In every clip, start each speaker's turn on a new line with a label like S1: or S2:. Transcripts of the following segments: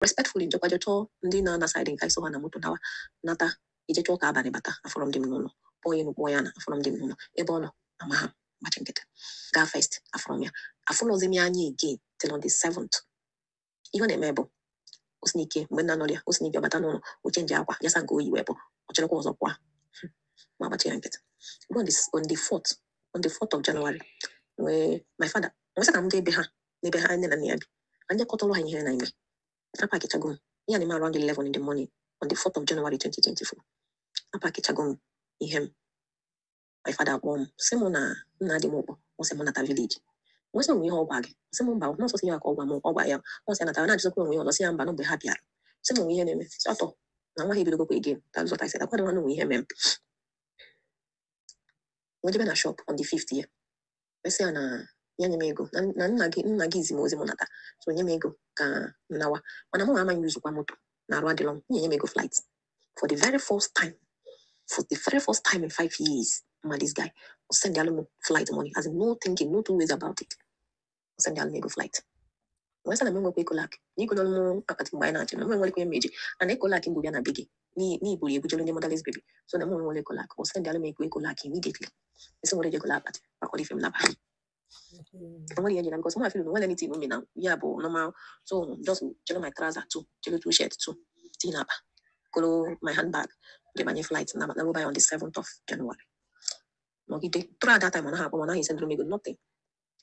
S1: Respectfully, njekwa je chọọ ndị na-ana side nke anyị so ha na moto nawa nata ije chọọ ka abalị bata, afọrọ m di m n'ụlọ. Kpọọ ya enu, kpọọ ya na afọrọ m di m n'ụlọ. Ebe ọ nọ amaha m, gbachi nkịtị. Gaa first, afọrọ m ya, afọrọzi m ya anya again till on the 7th. Ihe ọ na-eme bụ o si n'ike mgbe nna nọrọ ya, o si n'ike ọ bata n'ụlọ, o change akwa ya, sa nke oyi wee pụ, ọ chịrịkwa ọzọ kwa ma agbachi ya nkịtị. Ruo on the 4th of January, wee my father wee sị ka m jee ebe ha, n'ebe ha nne na nna ya bi, ka m jee kọtọrọ ha ihe na-eme. Apakichago m ihe a na-eme around 11 in the morning on the 4th of January 2024. Apakichago m ihe m. My father akpọọ m, sị m na nna dị m ụkpọ, ọ sị m nata village. Wee sị onwe ihe ọ gwa gị? Sị m mba, nọọsụ sị ya ka ọ gwa m, ọ gwa ya, ọ sị ya natara, na-ajụzikwa onwe ya ọzọ, sị ya mba, na mgbe ha bịara sị m onwe ihe na-eme, sị ọtọ na nwa ha ebidogokwa again. That's what I said. Akwado nwa onwe ihe mere m. Wee jebe na shop on the 5th ya, wee sị ya na ya nye m ego na nna gị zi m ozi m nata, so nye m ego ka m nawa, mana mụ amaghị uzukwa moto na arụ adịlọ m, nye m ego flight for the very first time, for the very first time in 5 years. Ma this guy send alụ m flight money, as in no thinking, no two ways about it, send alụ m ego flight. Wee sị na m enwekwa Ecolac na ego n'ọnụ m akpati mgbe anyị na-achị na m enwekwa mmeji and Ecolac mbụ bịa na be gị n'iburu ebujelu ndị motherless baby, so na m enwere Ecolac. O send alụ m ego Ecolac immediately. Esi nwere ego akpati akwado ife m naba. Onwere ihe nyere because mụ feel na nwere anything ume na ya bụ normal, so just jelo my trouser two, jelo two shirt two, tinye n'akpa, kolo my handbag, jebanye flight na na on the 7th of January. Nọgide throughout that time, ọ naghị akpọ m, ọ naghị esendụrụ m ego, nothing.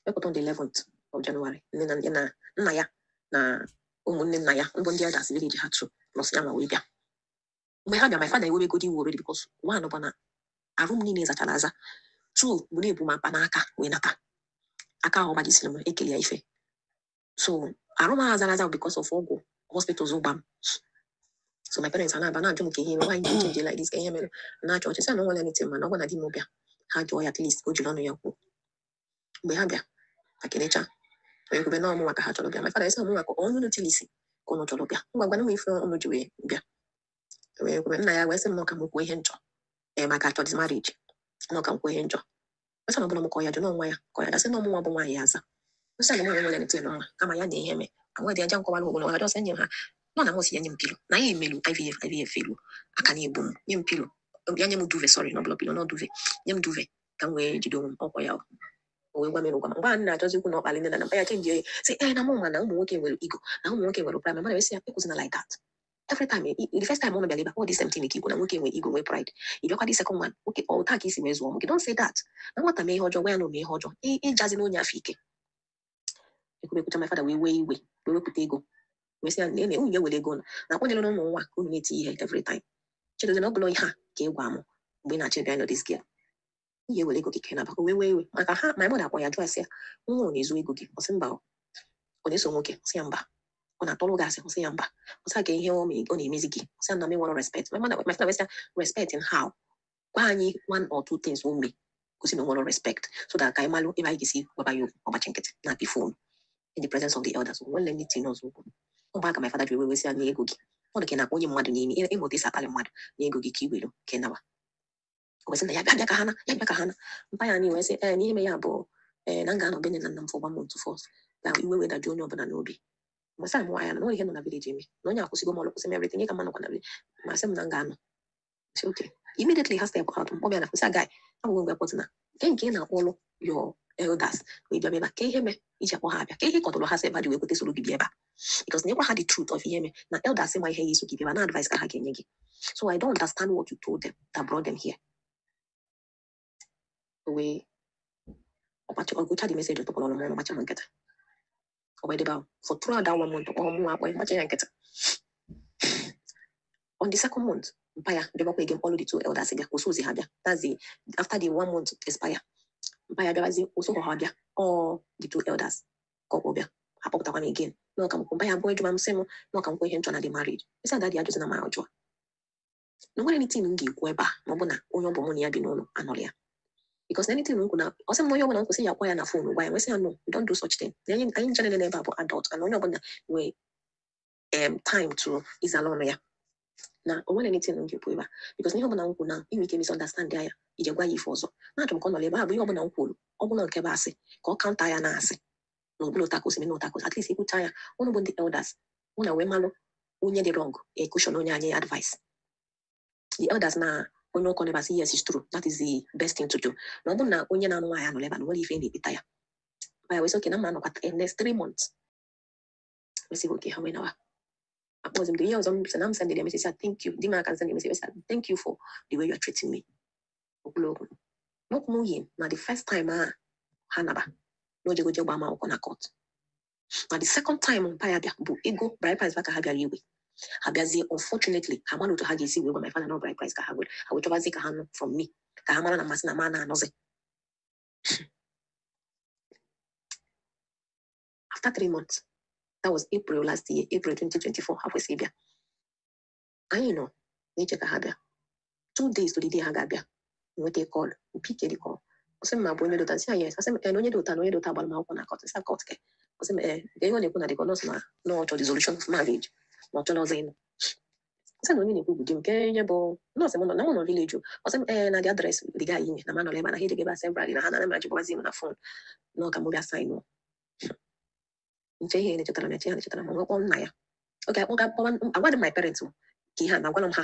S1: Wepụta on the 11th of January, nne na ya na nna ya na ụmụnne nna ya mbụ ndị elders village ha two plus ya nwa wee bịa. Mgbe ha bịa, my father ewebegodi iwe already, because one bụ na arụ m niile zachara aza, two bụ na-ebu m akpa n'aka wee nata aka ahụ gbajisiri m ekele ya ife, so arụ m ahụ zara aza because of ọgwụ hospitals ụgba m. So my parents na-aba na-ajụ m ka ihe mere, why you change like this, ka ihe mere na-achọ ọchị, sị na nwere anything, mana ọ bụ na di m bịa, ha jụọ ya, at least o jiri ọnụ ya kwuo. Mgbe ha bịa, ha kelecha, onye kwube na ọmụnwa ka ha chọrọ bịa. My father esi ọmụnwa ka onye unu tilisi ka unu chọrọ bịa, ngwa gwana m ife unu ji wee bịa. Wee kwube nna ya wee sị m na ọ ka m kwuo ihe nchọ ee maka achọ this marriage, na ọ ka m kwuo ihe nchọ. Wee sị na ọbụla m kọ ya jụ n'ọnwa ya kọ ya dasị na ọmụnwa bụ nwaanyị ya aza. Nsị na m nwere anything n'ọnwa kama ya na ihe mee anwa dị aja nkọwara obodo ọha jọsị nye m ha nọ na m si ya nye m pillow na ya emelu IVF, IVF fail, aka na-egbu m, nye m pillow, ya nye m duvet, sorry, na ọbụla pillow, na duvet, nye m duvet ka m wee jide onwe m. Ọkwa ya o wee gwa m gwa m mgbe a na-achọzi ikwu na ọkpali nne na nna ya change ya, sị ee na mụ ma na ụmụ nwoke nwere ego, na ụmụ nwoke nwere pride. Mana esi ya ekwuzina like that every time. The first time ụnụ bịara ebe a, all the same thing ka ikwu na nwoke nwere ego, nwee pride. Ị bịakwa the second one, okay, ọ taa ka isi wee zụọ m gị? Don't say that. Na nwata mee ihe ọjọọ, gwa ya na o mee ihe ọjọọ, ịjazi na onye afọ ike ekwube ekwucha. My father wee wee iwe, wee wepụta ego, wee sị ya na unu ewere ego na akwanyere ụmụ nwa ka unu na-eti ihe every time. Chedozi na ọ bụla ihe a ka ị gwa m mgbe ị na-achọ ịbịa ịnọ this girl, ihe ewere ego gị ka ị na-aba. O wee wee iwe maka ha. My mother akpọ ya, jụọ ya, sị ya, nwa ọ na-ezu ego gị? Ọ sị mba. Ọ na-eso nwoke? Ọ sị ya mba. Ọ na-atọrọ gị asị? Ọ sị ya mba. Ọ sị ya ka ihe ọ na-emezi gị? Ọ sị ya na m enwere respect. My mother, my father wee sị ya, respect in how? Gwa anyị one or two things o mee gosi na o nwere respect, so that ka anyị malụ ebe anyị ga-esi gwaba ya okwu. Ọgbachi nkịtị na-apị phone in the presence of the elders. Nwere anything ọzọ okwu mgbe aka my father ji wee wee sị ya nye ego gị, ọ dị ka ị na-akpọ onye mmadụ n'ime ịmụta isi akpali mmadụ, nye ego gị ka i welu ka ị nawa. O wee sị na ya bịa, bịa ka ha na ya bịa ka ha na mpa ya anyị wee sị ee n'ime ya bụ ee na m ga-anọ be nne na nna m for one month first, ka iwe wee dajụọ onye ọbụla n'obi. Mgbe sị m nwa ya na nwere ihe nọ na village eme na onye akwụsịgo m ọlụ, kwụsị m everything, ihe ka mma nọkwa na village, ma sị m na m ga-anọ. Sị okay. Immediately ha step out, mkpọ bịa na kwụsị guy abụghị mgbe kpọtụ na nke ị na-akpọlụ your elders wee bịa ebe a, ka ihe mee iji akpọ ha abịa, ka ihe kọtụrụ ha sị ebe a ji wee kweta soro gị bịa ebe a, because nyekwa ha the truth of ihe mee na elders ma ihe ya iso gị bịa ebe a na advice ka ha ga-enye gị. So I don't understand what you told them that brought them here. O wee ọgbacha ọgụcha the message, tụpụrụ ọnụ m ọnụ, gbacha m nkịtị. O wee debe ahụ for throughout that one month, ọ mụ akpọ ya, gbacha ya nkịtị. On the second month, mpa ya bịabakwa again, kpọlụ the two elders bịa, oso ozi ha bịa. That's the after the one month expire, mpa ya bịabazi, oso ha bịa, all the two elders ka ọ kpọ bịa, ha kpọpụtakwa m again na ọka m mpa ya abụọ ejụma m, sị m na ọka m kwuo ihe nchọ na the marriage. Isi ada dị ajụzi na m ajụa na nwere anything m ga-ekwu ebe a, ma ọ bụ na onye ọ bụ mụ na ya bi n'ụlọ anọrọ ya, because anything m kwu na ọ sị m na onye ọbụla m kwụsị ya akpọ ya na phone gwa ya, nwesị ya no, we don't do such thing. Na anyị nche niile n'ebe a bụ adult and onye ọbụla nwee time to ịzala ọnụ ya, na o nwere anything m ga-ekwu ebe a, because na ihe ọbụla m kwu na inwe ike misunderstand ya, ije gwa ya ife ọzọ na-achọ m ka ọ nọrọ ebe a bụ ihe ọbụla m kwuru, ọ bụla nke bụ asị, ka ọ counter ya na asị na ọbụla ụta ka o si mee na ụta ka o si, at least ekwucha ya, ụnụ bụ ndị elders mụ na wee malụ. Onye dị wrong, a caution onye anyị advice. The elders na onye ụkọ neba sị, "Yes, it's true, that is the best thing to do." Na ọ bụrụ na onye na-anụ nwaanyị anọ ebe a na nwere ife na-ekpeta ya. Ya wee sị, "Okay," na mma anọkwa next 3 months. Wee sị, "Okay." Ha wee nawa. Akpọzi m ihe ọzọ m sị na m send the message, sị, "Thank you." Di m aka send the message, sị, "Thank you for the way you are treating me." Okwulu okwu not knowing na the first time a ha naba na ojegoje gba m akwụkwọ na court, na the second time mpa ya bịa bụ ego bride price ka ha bịara iwe. Ha bịazie, unfortunately, ha mara otu ha ga-esi wee gwa my father na bride price ka ha were. Ha wee chọbazie ka ha nụ from me, ka ha mara na mmasị na ma na-anọzi. After 3 months, that was April last year, April 2024, ha kwesịrị ịbịa. Anyị nọ na-eche ka ha bịa. 2 days to the day ha ga-abịa, nweta call, pick the call. Ọ sị m ma bụ onye dota. Sị ya yes. Ọ sị m na onye dota, na onye dota gbara m akwụkwọ na court. Sị court ke? Ọ sị m ee, ihe ọ na-ekwu na the court na na ọ chọrọ dissolution of marriage, na ọ chọrọ ọzọ ịnụ. Sị na onye na-ekwu bụ di m, ke ihe bụ nọọsụ m nọ na mụ nọ village o. Ọ sị m ee, na the address the guy inye na ma nọ ebe a na ha ejego ebe a several, na ha na ma jikwazi m na phone na ọ ka mụ bịa sign o. Nche ihe na-echetara m, eche ya na-echetara m, nwekpọ nna ya. Oge akpọga kpọwa, agwadị my parents o, ka ihe a na agwala m ha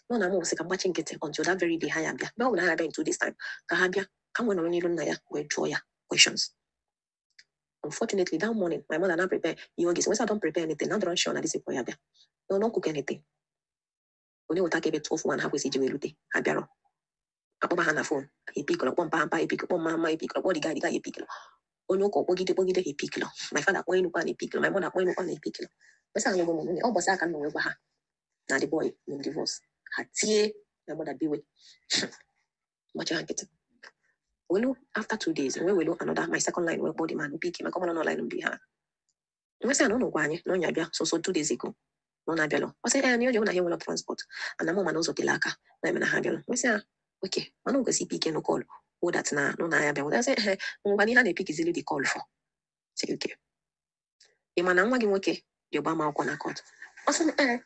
S1: nọ na mụ sị ka mgbachi nkịtị until that very day ha ya bịa. Mgbe ọ bụla ha ya bịa in 2 days time, ka ha bịa, ka m nwee nọrọ n'iru nna ya wee jụọ ya questions. Unfortunately, that morning my mother na prepare ihe ọ ga-esi wesa. Don't prepare anything na don't sure na this people ya bịa no, no cook anything. Onye weta aka ebe 12 1 ha kwesịrị iji wee rute, ha bịarọ. Akpọba ha na phone, epikọrọ. Kpọ mpa, mpa epikọrọ. Kpọ mma, mma epikọrọ. Kpọ the guy, the guy epikọrọ. Onye ụka kpọgide kpọgide, epikọrọ. My father kpọ enukwa na epikọrọ. My mother kpọ enukwa na epikọrọ. Wesa anụgo m nwunye ọ gbasa aka nna wee gwa ha na the boy na divorce. Ha tie my mother biwe, gbachi ha nkịtị. Welu after 2 days, wee welu another my second line, wee kpọọ the man, pick maka ọmara na line mbi ha. Nwesị na ụnụ gwa anyị na ọnya bịa so so 2 days ago na ọ na-abịalụ. Ọ sị ee, na oje na ha enwere transport and mụ ma na ụzọ tele aka na eme na ha abịalụ. Nwesị ya okay, mana o kwesị ipike no call who that na na ya bịa. Sị ee, ngwa, na ihe a na-epikizili the call for. Sị okay, ị ma na nwa gị nwoke dị gba m akwụkwọ na court? Ọ sị ee,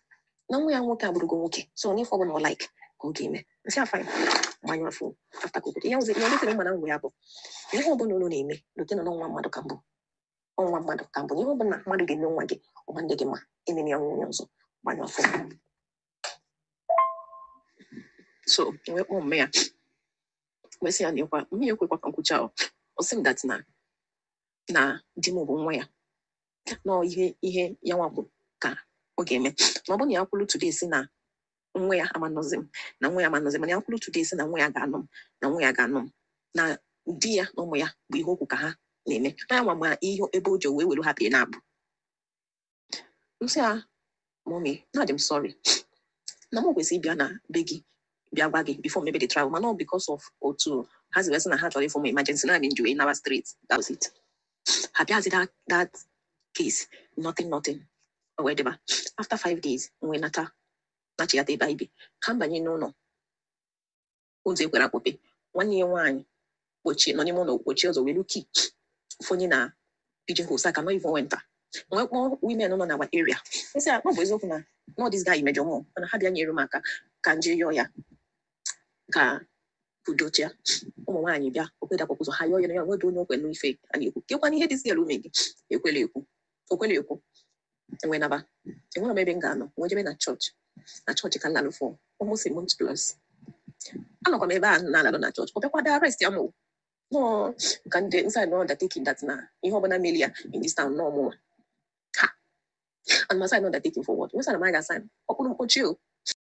S1: na nwa ya nwoke abụrụgo nwoke, so n'ife ọbụla ọ like ka ọ ga-eme. Nsị a fine, gbanyụ afọ. After ka okwute ihe ọzọ, ihe oletere mma na ngwa ya bụ ihe ọbụla unu na-eme lote na nwa mmadụ ka mbụ, ọnwa mmadụ ka mbụ, na ihe ọbụla mmadụ ga-eme nwa gị ọma ndị gị mma ememe ya nwa onye ọzọ. Gbanyụ afọ. So wee kpọọ mme ya, wee sị ya na ịkwa mme ya ekwekwa ka nkwucha. Ọ sị m that na di m bụ nwa ya, nọ ihe ya nwa kwuru ka ọ ga-eme, na ọ bụrụ na ya kwuru today sị na nwa ya amanọzi m, na nwa ya amanọzi m, mana ya kwuru today sị na nwa ya ga-anụ m, na nwa ya ga-anụ m, na di ya na ụmụ ya bụ ihe okwu ka ha na-eme, na ya nwa ma ihe ebe o ji wee were hapụ ya na-abụ. Nsị a, "Mommy, na adị m sorry na m kwesịrị ịbịa na be gị bịa gwa gị before maybe the travel, mana ọ because of otu ha si wee sị na ha chọrọ ịfụ m emergency naanị nji wee nawa straight." That was it. Ha bịazi that case, nothing, nothing. O wee dịba after 5 days, m wee nata nachigata ebe anyị bi. Ka m banye n'ụlọ, ụzọ ekwere akpọpe. Nwanne ya nwaanyị kpochie nọ n'ime ụlọ, kpochie ụzọ, welu key fonye na pigeon hole, so I cannot even enter. Wee kpọọ women nọ na our area. Nsị a, ọ bụ eziokwu na no this guy mejọ mụ, mana ha bịa nyere m aka ka nje yọọ ya ka udochia. Ụmụ nwaanyị bịa okwedapụ ụzọ, ha yọọ ya na ya nwedị onye okwe n'ife a na-ekwu kekwana ihe dịzi elu ume gị ekwela ekwu, okwela ekwu. Enwe naba, enwere m ebe m ga-anọ. Nwee jebe na chọọchị, na chọọchị ka m lalụ for almost a month plus. Anọkwa m ebe a na-alalụ na chọọchị. Ọ bịakwa bịa arrest ya mụ nọọ ka ndị inside no undertaking that na ihe ọbụla meli ya in this town nọọ mụnwa ha and my sign undertaking for what? Nwesa na m aga sign ọkpụrụ mkpochi o.